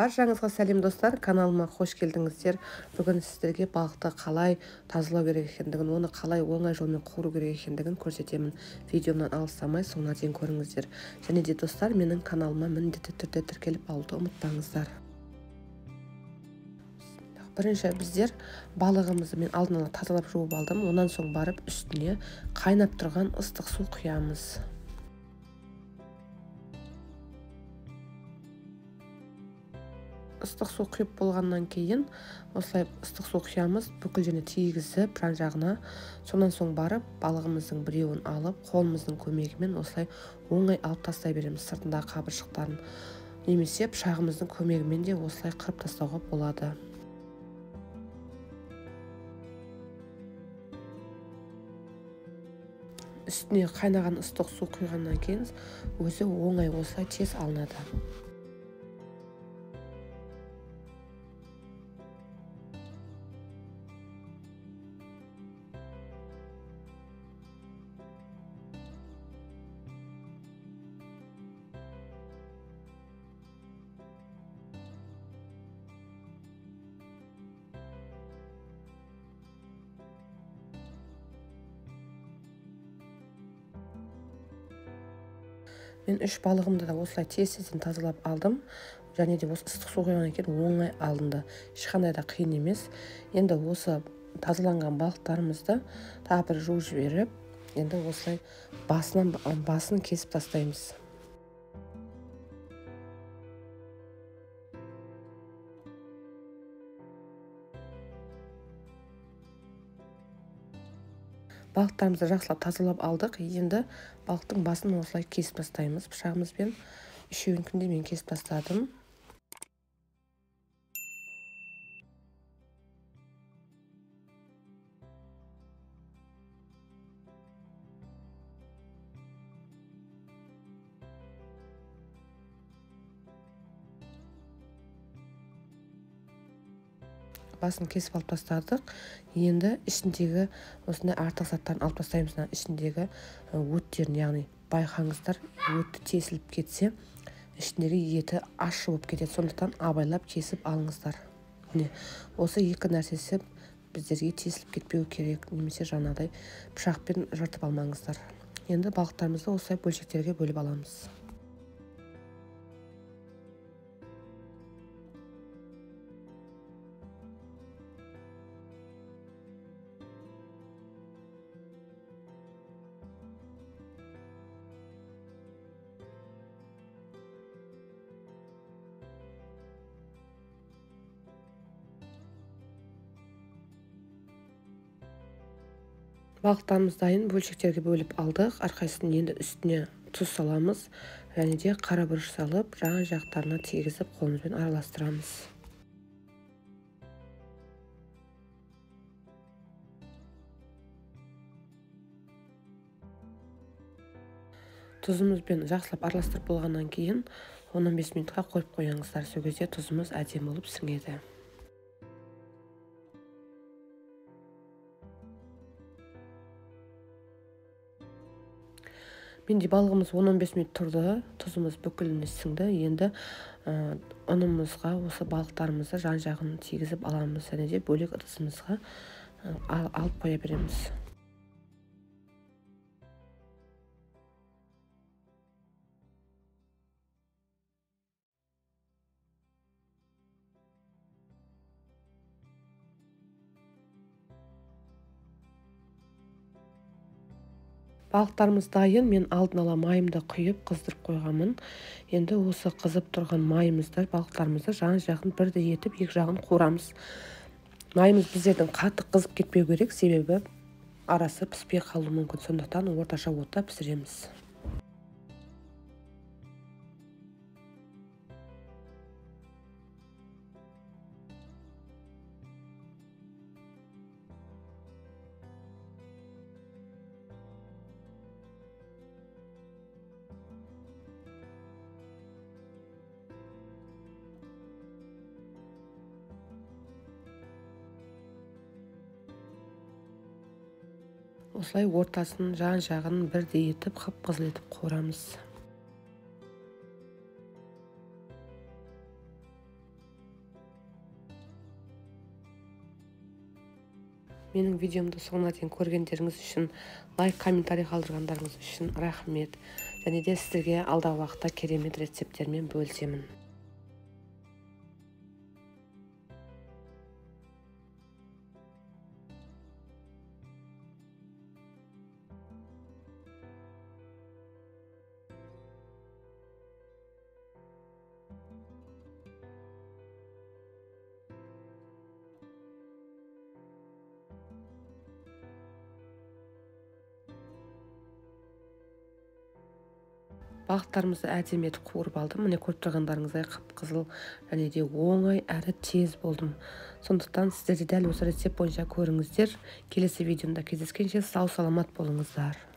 Баршаңызға сәлем достар, каналыма қош келдіңіздер. Бүгін сіздерге балықты қалай тазалау керек екендігін, оны қалай оңай жолмен қуыру керек екендігін көрсетемін. Видеомнан алыстамай соңына дейін көріңіздер. Және де достар, менің каналыма міндетті түрде тіркеліп алуды ұмытпаңыздар. Бірінші біздер балығымызды мен алдын ала тазалап жуып алдым. Онан соң барып үстіне қайнап тұрған ыстық су құямыз. Ыстық су құйып болғаннан кейін осылай ыстық су құямыз, бүкіл жеріне тигізіп жан жағына. Сонан соң барып балығымыздың біреуін алып, қолымыздың көмегімен осылай оңай алып тастай береміз сыртындағы қабыршықтарын. Немесе пышағымыздың көмегімен де осылай қырып тастауға болады. Үстіне қайнаған ыстық су құйғаннан кейін өзі оңай осылай тез алынады. Мен үш балығымды да осылай тез-тезден тазалап алдым. Және де осы ыстық су құйғаннан кейін оңай алынды. Ешқандай да қиын емес. Енді осы тазаланған балықтарымызды тағы бір жуып жіберіп, енді осылай басын кесіп тастаймыз. Балықтарымызды жақсылап тазалап алдық. Енді балықтың басын осылай кесіп тастаймыз пышағымызбен. Үшеуін күнде мен кесіп тастадым. Басын кесіп алып тастадық. Енді ішіндегі осындай артық заттарын алып тастаймыз. Мына ішіндегі өттерін, яғни байқаңыздар, өті тесіліп кетсе, ішіндегі еті ащы болып кетеді. Сондықтан абайлап кесіп алыңыздар. Міне, осы екі нәрсесі біздерге тесіліп кетпеу керек, немесе жаңағыдай пышақпен жыртып алмаңыздар. Енді балықтарымызды осылай бөлшектерге бөліп аламыз. Балықтарымыз дайын, бөлшектерге бөліп алдық. Әрқайсысының енді үстіне тұз саламыз, және де қара бұрыш салып, жан жақтарына тигізіп қолымызбен араластырамыз. Тұзымызбен жақсылап араластырып болғаннан кейін 10-15 минутқа қойып қойыңыздар. Сол кезде тұзымыз әдемі болып сіңеді. Менде балығымыз 10-15 минут тұрды, тұзымыз бүкіліне сіңді. Енді ұнымызға осы балықтарымызды жан-жағын тигізіп аламыз, және де бөлек ыдысымызға алып қоя береміз. Балықтарымыз дайын. Мен алдын ала майымды құйып қыздырып қойғанмын. Енді осы қызып тұрған майымызды, балықтарымызды жан-жағын бірдей етіп екі жағын қуырамыз. Майымыз біздердің қатты қызып кетпеу керек, себебі арасы піспей қалуы мүмкін. Сондықтан орташа отта пісіреміз. Осылай ортасын жан-жағын бірдей етіп қып-қызыл етіп қуырамыз. Менің видеомды соңына дейін көргендеріңіз үшін, лайк, комментарий қалдырғандарыңыз үшін рахмет. Және де сіздерге алдағы уақытта керемет рецепттермен бөлісемін. Балықтарымызды әдемі етіп қуырып алдым. Міне көріп тұрғандарыңыздай қып-қызыл және де оңай әрі тез болдым. Сондықтан сіздер де дәл осы рецепт бойынша көріңіздер. Келесі видеомда кездескенше сау саламат болыңыздар.